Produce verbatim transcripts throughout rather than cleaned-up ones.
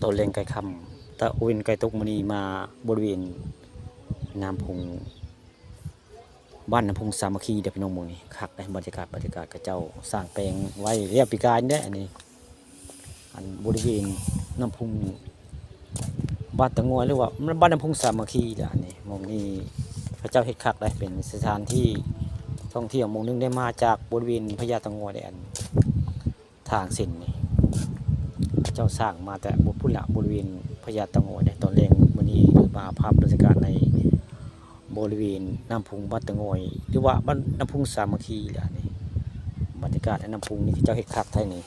ตอนแลงใกล้ค่ำ ตะเว็นใกล้ตกมื้อนี้มาบริเวณน้ำพุง บ้านน้ำพุงสามัคคีเด้อพี่น้อง หม่องนี้คักเด้ บรรยากาศ บรรยากาศเขาเจ้าสร้างแปลงไว้แล้วปีกายนี่แหละ อันนี้ อันบริเวณน้ำพุงบ้านตะงอย หรือว่าบ้านน้ำพุงสามัคคีแหละ อันนี้ หม่องนี้เขาเจ้าเฮ็ดคักเด้ เป็นสถานที่ท่องเที่ยวหม่องหนึ่งเด้ มาจากบริเวณพญาตะงอยเด้ อัน ทางเส้นนี้ เจ้าสร้างมาแต่พุ้นละ บริเวณพญาตะงอยเด้ ตอนแลงมื้อนี้เลยมาภาพบรรยากาศในบริเวณน้ำพุงบ้านตะงอย หรือว่าบ้านน้ำพุงสามัคคีแหละนี่ บรรยากาศในน้ำพุงนี่เขาเจ้าเฮ็ดคักแท้นี่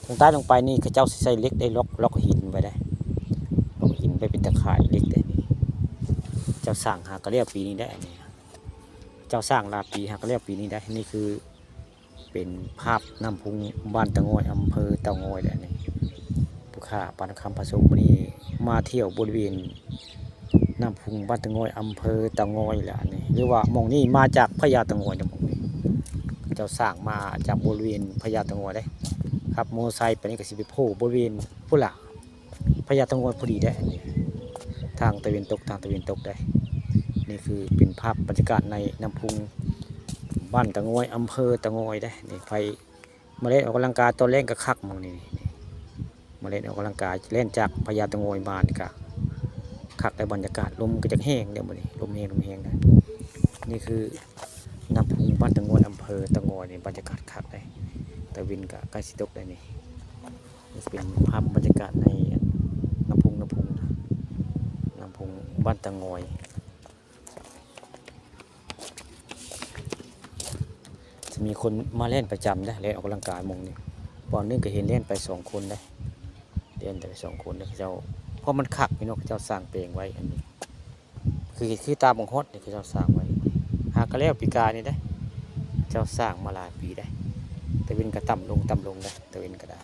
ทางใต้ลงไปนี่เขาเจ้าสิใส่เหล็กเด้ ล็อก ล็อกหินไว้เด้ ล็อกหินไว้เป็นตะข่ายเหล็กเด้นี่ เจ้าสร้างหากะแล้วปีนี้ได้อันนี้ เจ้าสร้างหลายปีหากะแล้วปีนี้ได้ นี่คือ เป็นภาพน้ำพุงบ้านตะงอย อำเภอเต่างอยแหละนี่ ผู้ข้าปานคำพระสงฆ์มื้อนี้มาเที่ยวบริเวณน้ำพุงบ้านตะงอย อำเภอเต่างอยแหละนี่ หรือว่าหม่องนี้มาจากพญาตะงอยนะ หม่องนี้ เจ้าสร้างมาจากบริเวณพญาตะงอยเด้ ขับมอไซค์ไปนี่ก็สิไปโผล่บริเวณพุ้นละ พญาตะงอยพอดีเด้ อันนี้ ทางตะเว็นตก ทางตะเว็นตกเด้ นี่คือเป็นภาพบรรยากาศในน้ำพุงบ้านตะงอย อำเภอเต่างอยเด้ นี่ ไผมาเล่นออกกำลังกายตอนแลงก็คักหม่องนี้ นี่ มาเล่นออกกำลังกาย เล่นจากพญาตะงอยมานี่ก็คักได้ บรรยากาศ ลมก็จักแฮงเด้มื้อนี้ ลมแฮง ลมแฮงนะ นี่คือน้ำพุงบ้านตะงอย อำเภอเต่างอยนี่ บรรยากาศคักเด้ ตะเว็นก็ใกล้สิตกแล้วนี่ นี่เป็นภาพบรรยากาศในน้ำพุง น้ำพุงนะ น้ำพุงบ้านเต่างอย จะมีคนมาเล่นประจำนะ เล่นออกกำลังกายหม่องนี้ บ่อนหนึ่งก็เห็นเล่นไปสองคนได้ เล่นแต่ไปสองคนนะเขาเจ้า เพราะมันคักพี่น้อง เขาเจ้าสร้างแปลงไว้อันนี้ คือ คือตาบ่งฮอดนี่เขาเจ้าสร้างไว้ หากะแล้วปีกายนี่ได้ เจ้าสร้างมาหลายปีได้ ตะเว็นก็ต่ำลง ต่ำลงได้ ตะเว็นก็ได้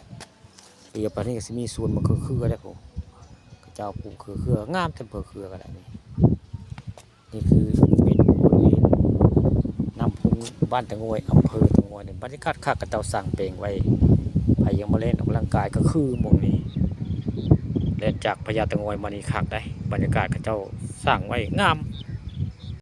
เดี๋ยวไปนี่ก็สิมีสวนมะเขือเขือได้ผม เขาเจ้าปลูกเขือเขืองาม แต่เขือเขือก็ได้นี่ นี่คือเป็นบริเวณน้ำพุงบ้านตะงอย อำเภอเต่างอยนี่ บรรยากาศคักเขาเจ้าสร้างแปลงไว้ ไผยังมาเล่นออกกำลังกายก็คือหม่องนี้ เล่นจากพญาเต่างอยมานี่คักได้ บรรยากาศเขาเจ้าสร้างไว้งาม